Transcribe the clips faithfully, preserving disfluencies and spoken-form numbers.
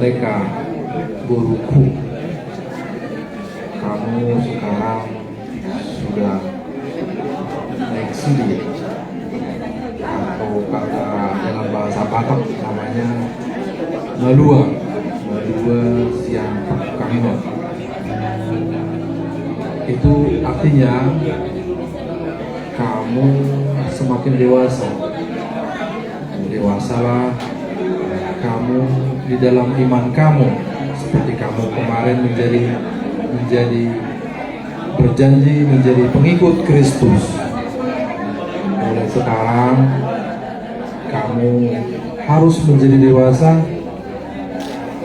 Mereka, boruku, kamu sekarang sudah naik sili, atau kata dalam bahasa Batak namanya malua, malua sian pangkangnon. Itu artinya kamu semakin dewasa. Dewasalah kamu di dalam iman kamu, seperti kamu kemarin menjadi menjadi berjanji menjadi pengikut Kristus. Mulai sekarang kamu harus menjadi dewasa,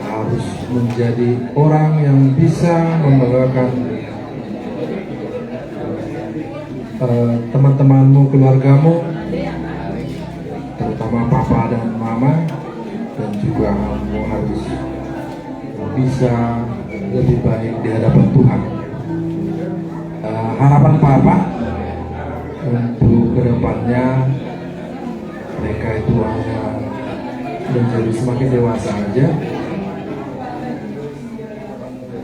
harus menjadi orang yang bisa membanggakan eh, teman-temanmu, keluargamu, terutama papa dan mama, dan juga kamu harus bisa lebih baik di hadapan Tuhan. Eh, harapan papa untuk kedepannya, mereka itu hanya menjadi semakin dewasa aja,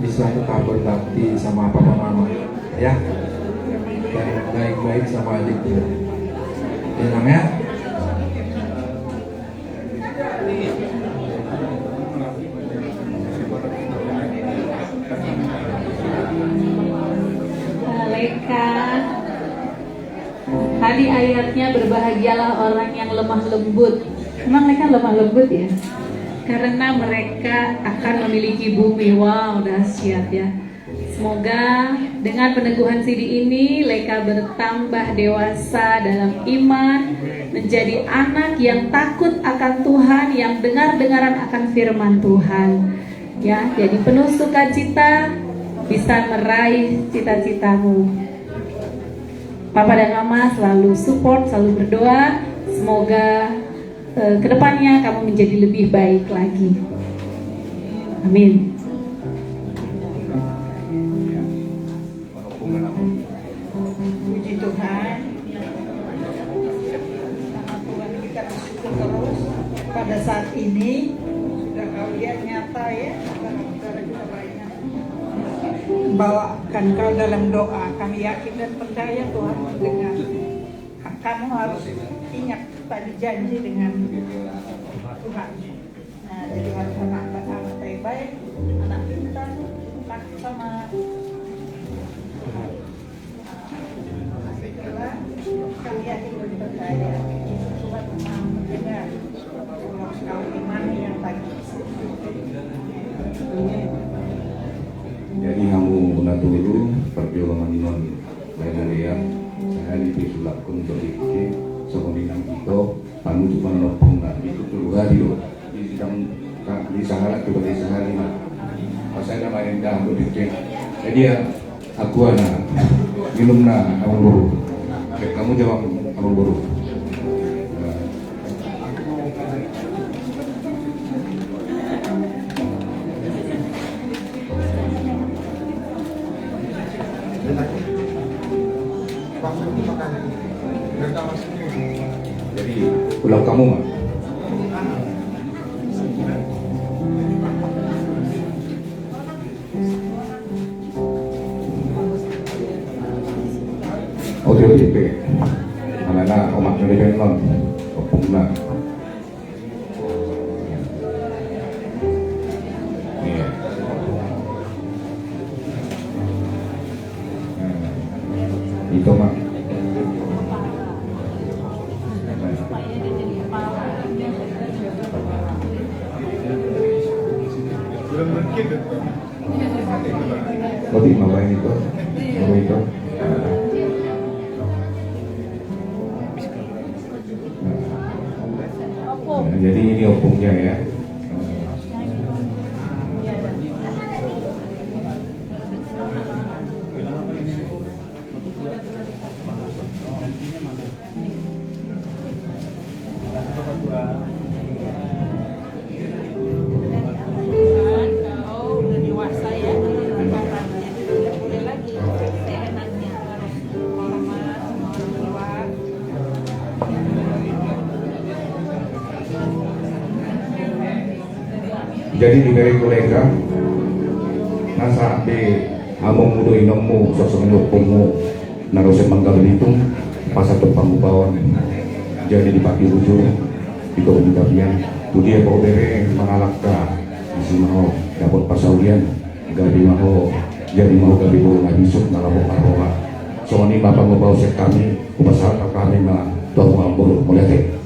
bisa tetap berbakti sama papa mama, ya. Dan baik-baik sama adiknya. Ya, Nang, ya. Leka. Tadi ayatnya, "Berbahagialah orang yang lemah lembut." Emang mereka lemah lembut, ya? "Karena mereka akan memiliki bumi." Wow, dahsyat, ya. Semoga dengan peneguhan Sidi ini, Leka bertambah dewasa dalam iman, menjadi anak yang takut akan Tuhan, yang dengar-dengaran akan firman Tuhan. Ya, jadi penuh sukacita, bisa meraih cita-citamu. Papa dan Mama selalu support, selalu berdoa. Semoga, eh, kedepannya kamu menjadi lebih baik lagi. Amin. Puji Tuhan. Sama Tuhan kita bersyukur terus. Pada saat ini sudah kau lihat nyata, ya, saudara-saudara kita banyak. Bawakan kau dalam doa. Kami yakin dan percaya Tuhan mendengar. Kamu harus ingat tadi janji dengan Tuhan. Nah, jadi harus anak, anak baik-baik, anak pintar, takut sama Tuhan. Nah, setelah kami yakin dan percaya, Tuhan akan mendengar. Kalau kau iman yang tadi. Jadi hamu na tolu, parjolo ma nian. Baen ale, sahali pe sulakkon do dengke, songon i nang ito, panutup ma ompungna, ito tolu hali do. Di sidang, di sahala, coba di sahali ma. Pas ada main dah do dengke. Jadi ya, aqua na, minum na, amang boru. Kamu jawab, amang boru. Jadi, ulang kamu, Mak. Oke, oke, oke. Mana na, omak dari Benon. Ompungna. Iya. Itu, Mak. Roti ma baen ito. Roti ito. Nah, jadi ini ompungnya ya. Jadi di bere kolega, na sahat be amongmu dohot inongmu, songon i ompungmu na ro sian Mangga Belitung, pasahat tu pangubaon. Jadi di Pati Bujur, di Toru di Gabian, tu dia pe ho bere mangalangka, asi ma ho dapot parsaulian, gabe ma ho, jadi ma ho gabe boru na bisuk na laho marroha. Songon i ma pangubaon sian hami, hupasahat hami ma tu hamu amangboru, mauliate.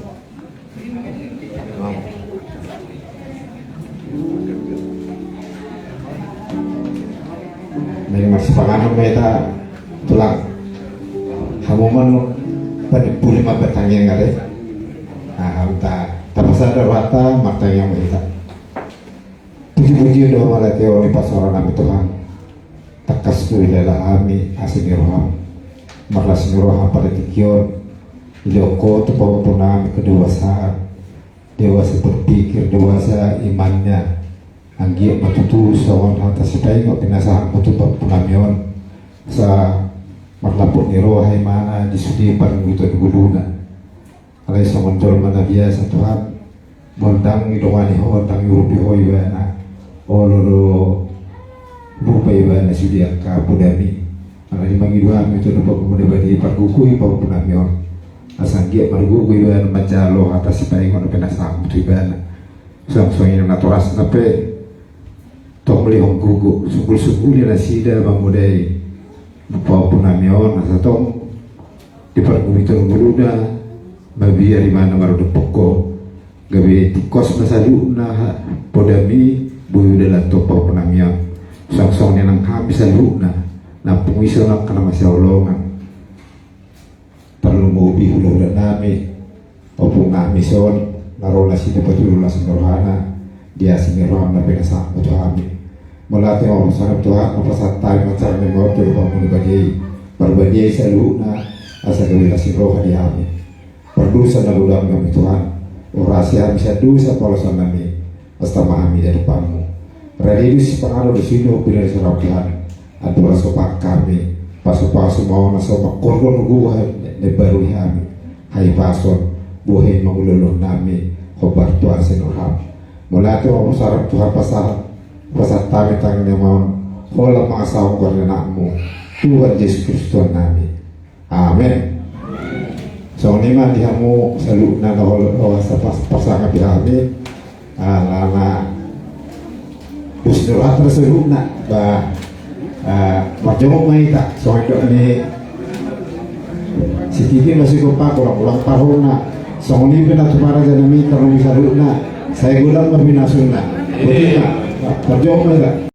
Naeng marsipanganon ma hita, Tulang. Hamu ma na panimpuli ma bertangiang, ale. Nah, hamu ta, tapasahat rohanta, martangiang ma hita. Puji-pujian dohot mauliate on dipasahat hami, Tuhan. Tangkas do dilala hami asi ni roham. Marlas ni roha pada tingki on. Dilehon ho tu pahompu nami kedewasaan. Dewasa berpikir, dewasa imannya. Anggiat ma tutu songon hata sipaingot pinasahatmu tu pahompu nami on. Asa marlaput ni roha imana di sude parngoluon ngoluna. Alai songon jolma na biasa, Tuhan, molo ndang didongani ho, ndang diurupi ho ibana, olo do rupa ibana sude angka podami. Alani mangido hami tu Amanta Debata, pargogoi pahompu nami on. Asa anggiat margogo ibana manjalo hata sipaingot na pinasahatmu tu ibana. Suang songon i natorasna pe, tong lehon gogo, sunggul-sungguli nasida mamodai pahompu nami on, asa tong di parngoluon ngoluna, mabiar ibana marodophon ho. Gabe tingkos ma saluhutna podami, bohi dalan tu pahompu nami on. Suang songon i nang hami saluhutna, nampuna songon angka na masihaholongan. Tarlumobi hula-hula nami, ompung nami son, na ro nasida patudu las ni rohana, di asi ni roham na pinasahatmu tu hami. Mauliate ma hupasahat tu Tuhan, na pasahat hami manjalo ni mauliate tu Amanta Debata. Parbadiai saluhutna, asa gabe las ni roha di hami. Pardosa na godang nami, Tuhan. Urasi hami sian dosa, palosan nami. Asa tama hami di adopanmu. Rade do sipanganon, dohot sihompu na nisaor Tuhan. Andorang so pangkami, pasu-pasu ma on asa mangkorhon gogo na baru di hami. Hahipason, bohe mangulahon nami, hombar tu asi ni roham. Mauliate ma hupasahat Tuhan, pasahat, pasahat hami tangiang nami on, holan mangasahon goar ni anakmu, Tuhan Jesus Kristus Tuhan nami. Amen. Songon i ma di hamu saluhutna na olo, olo, sa pas, pasangapi hami. Alana dos ni rohanta saluhutna. Ba, ah, marjongjong ma hita. Songon i do ni sititi ma sigompa, ulang-ulang parhona. Songon i pe na tu para raja nami tarlumobi saluhutna. Sai godang ma pinasunna. Boti ma. Marjongjong ma hita.